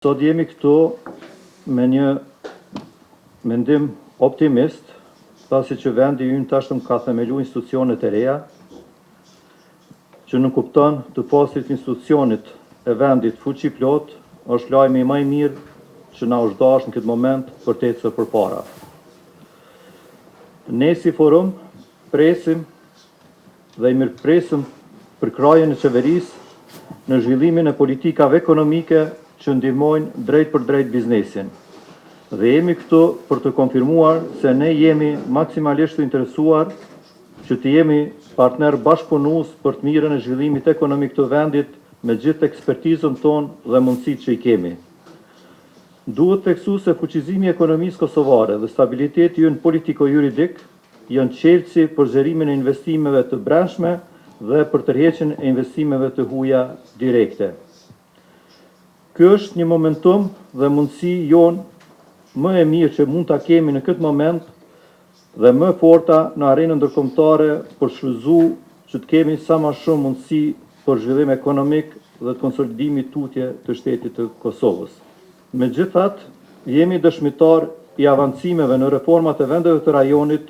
Sot jemi këtu me një mendim optimist, pasi që vendi ynë tashmë ka themelu institucionet e reja, që nënkupton të pasurit institucionit e vendit fuqiplot, është lajmi më i mirë që na është dashur në këtë moment për të ecur përpara. Ne si forum presim dhe i mirëpresim përkrahjen e qeverisë në zhvillimin e politikave ekonomike që ndihmojnë drejtpërdrejt biznesin. Dhe jemi këtu për të konfirmuar se ne jemi maksimalisht të interesuar që të jemi partner bashkëpunues për të mirën e zhvillimit ekonomik të vendit me gjithë ekspertizën tonë dhe mundësitë që i kemi. Duhet theksu se fuqizimi i ekonomisë kosovare dhe stabiliteti ynë politiko-juridik janë çelësi për zgjerimin e investimeve të brendshme dhe për tërheqjen e investimeve të huaja direkte. Ky është një momentum dhe mundësi jonë më e mirë që mund ta kemi në këtë moment dhe më e forta në arenën ndërkombëtare për shfrytëzu që të kemi sa më shumë mundësi për zhvillim ekonomik dhe të konsolidimit tutje të shtetit të Kosovës. Megjithatë, jemi dëshmitar i avancimeve në reformat e vendeve të rajonit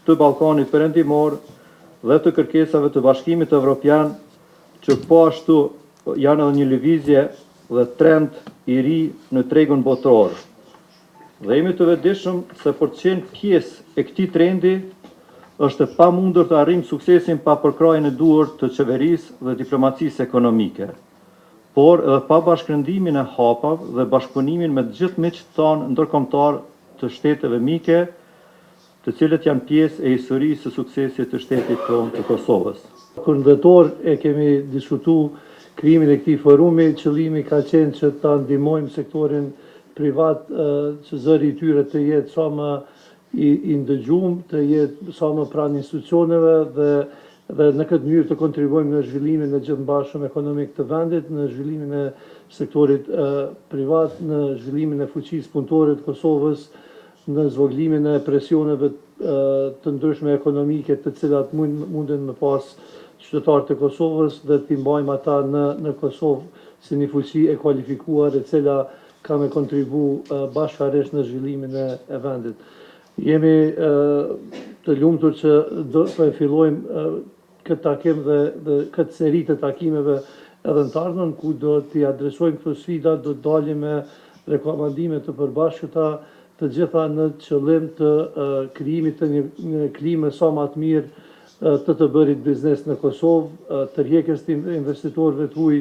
të Ballkanit Perëndimor dhe të kërkesave të Bashkimit Evropian, që po ashtu janë edhe një lëvizje dhe trend i ri në tregun botëror. Dhe jemi të vetëdijshëm se për të qenë pjesë e këtij trendi është e pamundur të arrijmë suksesin pa përkrahjen e duhur të qeverisë dhe diplomacisë ekonomike, por edhe pa bashkërendimin e hapave dhe bashkëpunimin me të gjithë miqtë tanë ndërkombëtar të shteteve mike, të cilët janë pjesë e historisë së suksesit të shtetit tonë të Kosovës. Kur në dhjetor e kemi diskutu krijimin e këtij forumi, qëllimi ka qenë që ta ndihmojmë sektorin privat që zëri i tyre të jetë sa më i, i ndëgjum, të jetë sa më pranë institucioneve dhe dhe në këtë mënyrë të kontribuojmë në zhvillimin e gjithëmbarshëm ekonomik të vendit, në zhvillimin e sektorit privat, në zhvillimin e fuqisë punëtore të Kosovës, në zvogëlimin e presioneve të ndryshme ekonomike të cilat mund, munden me pas qytetarët e Kosovës dhe t'i mbajmë ata në, në Kosovë si një fuqi e kualifikuar e cila ka me kontribu bashkarisht në zhvillimin e, e vendit. Jemi të lumtur që do të e fillojmë këtë takim dhe, dhe këtë seri të takimeve edhe në të ardhmen, ku do t'i adresojmë këto sfida, do të dalim me rekomandime të përbashkëta, të gjitha në qëllim të krijimit të një, një klime sa më të mirë të të bërit biznes në Kosovë, tërheqjes të investitorëve të huaj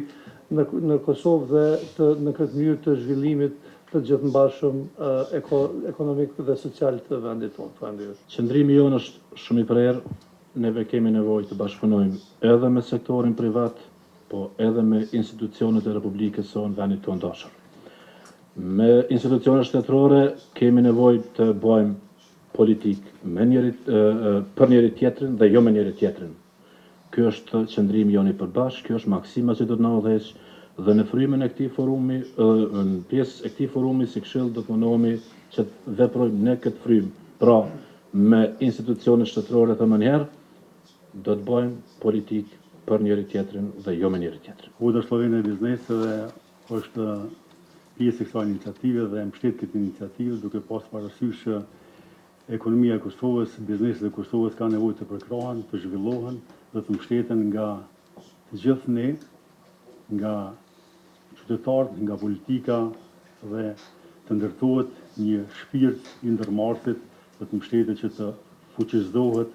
në, në Kosovë dhe të, në këtë mënyrë të zhvillimit të gjithëmbarshëm eko, ekonomik dhe social të vendit tonë. Faleminderit. Qëndrimi jonë është shumë i prerë, neve kemi nevojë të bashkëpunojmë edhe me sektorin privat, po edhe me institucionet e Republikës sonë, vendit tonë dashur. Me institucionet shtetërore kemi nevojë të bëjmë politikë me njëri për njëri tjetrin dhe jo me njëri tjetrin. Ky është qëndrimi jonë i përbashkët, kjo është maksima që do të na udhëheq dhe në frymën e këtij forumi, në pjesë e këtij forumi si këshill do të mundohemi që të veprojmë në këtë frymë. Pra, me institucionet shtetërore të menjëherë, do të bëjmë politikë për njëri tjetrin dhe jo me njëri tjetrin. Oda Sllovene e Bizneseve është pjesë e kësaj iniciative dhe mbështet këtë iniciativë duke pas parasysh që ekonomia e Kosovës, bizneset e Kosovës kanë nevojë të përkrahen, të zhvillohen dhe të mbështeten nga të gjithë ne, nga qytetarët, nga politika dhe të ndërtohet një shpirt i ndërmarrësit dhe të mbështetet që të fuqizohet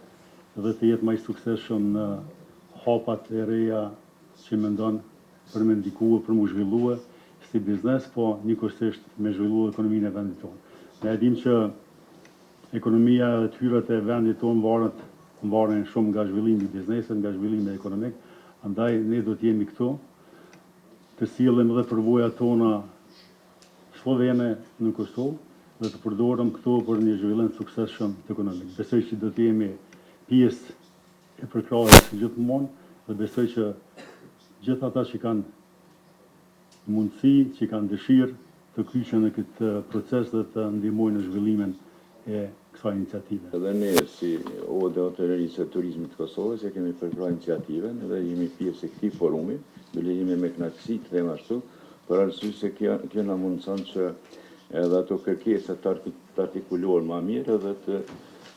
dhe të jetë më i suksesshëm në hapat e reja që mendon për me ndikue, për mu zhvillue si biznes, po njëkohësisht me zhvillu ekonominë e vendit tonë. Ne e dim që ekonomia dhe të hyrat e vendit tonë varet varen shumë nga zhvillimi i biznesit, nga zhvillimi ekonomik, andaj ne do të jemi këtu të sjellim edhe përvojat tona sllovene në Kosovë dhe të përdorim këto për një zhvillim të suksesshëm të ekonomik. Besoj që do të jemi pjesë e përkrahjes gjithmonë dhe besoj që gjithë ata që kanë mundësi, që kanë dëshirë të kyçen në këtë proces dhe të ndihmojnë në zhvillimin e kësaj iniciative. Edhe ne si Oda e Hotelerisë e Turizmit të Kosovës e kemi përkrah iniciativën dhe jemi pjesë e këtij forumi, bile jemi me kënaqësi të them ashtu. Për arsye se kjo kjo na mundëson që edhe ato kërkesa të artikulohen ma mirë edhe të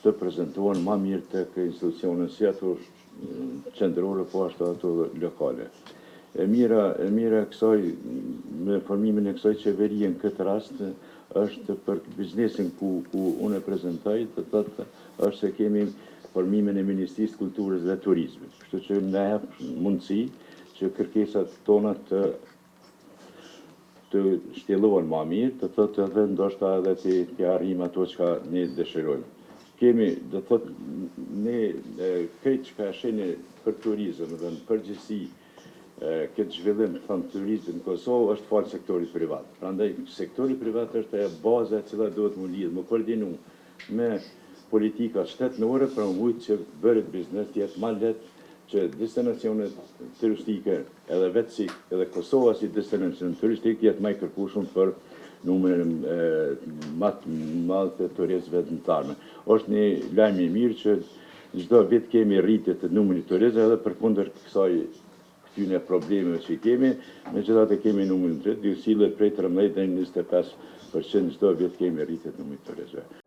të prezentohen ma mirë tek institucionet si ato qendrore po ashtu ato lokale. E mira, e mira e kësaj, me formimin e kësaj qeverie në këtë rast, është për biznesin ku, ku unë e prezentoj, do të thotë është se kemi formimin e Ministrisë së Kulturës dhe Turizmit. Kështu që na jep mundësi që kërkesat tona të të shtjellohen ma mirë, do të thotë edhe ndoshta edhe t'i t'i arrijmë ato çka ne dëshirojmë. Kemi, do të thotë, ne krejt çka e shihni për turizëm dhe në përgjithësi këtë zhvillim të thënë turizëm në Kosovë është falë sektorit privat. Prandaj sektori privat është ajo baza e cila duhet mu lidh, mu koordinu me politikat shtetërore për me mujtë që bërit biznes të jetë ma lehtë që destinacionet turistike edhe vetë si edhe Kosova si destinacion turistik të jetë ma i kërkueshëm për numrin ma të madh të turistëve në të ardhmen. Është një lajm i mirë që çdo vit kemi rritje të numrit të turistëve edhe përkundër kësaj këtyne problemeve që i kemi, megjithatë kemi numrin të rritur, sillet prej 13 deri në 25% çdo vit kemi rritje të numrit të turistëve.